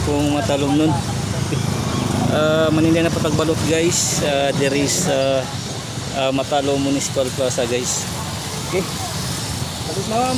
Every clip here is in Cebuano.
Kung matalom nun. Maninda na pa tag balot, guys. There is Matalo Municipal Plaza, guys. Okay. Salute, ma'am.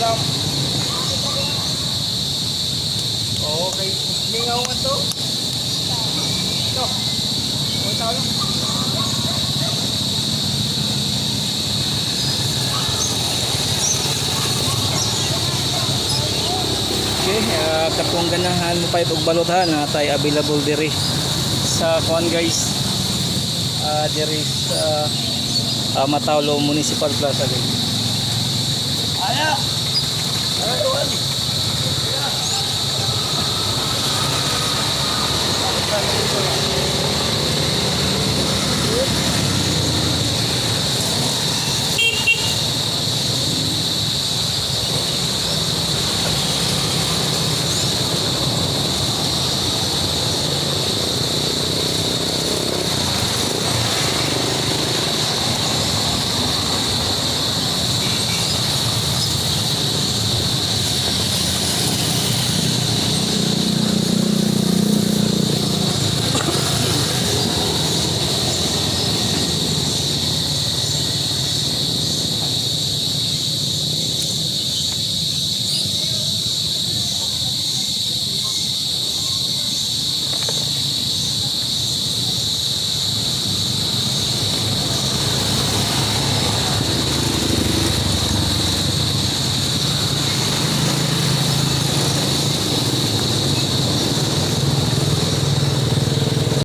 Madam. Okay. Mingaw man to. Ito. Okay, tao lang. Okay, katong ganahan mo pahit og balot ha, na tay available diri sa kuan, guys. Diri sa Matalo Municipal Plaza, guys. Aya! Ay, one.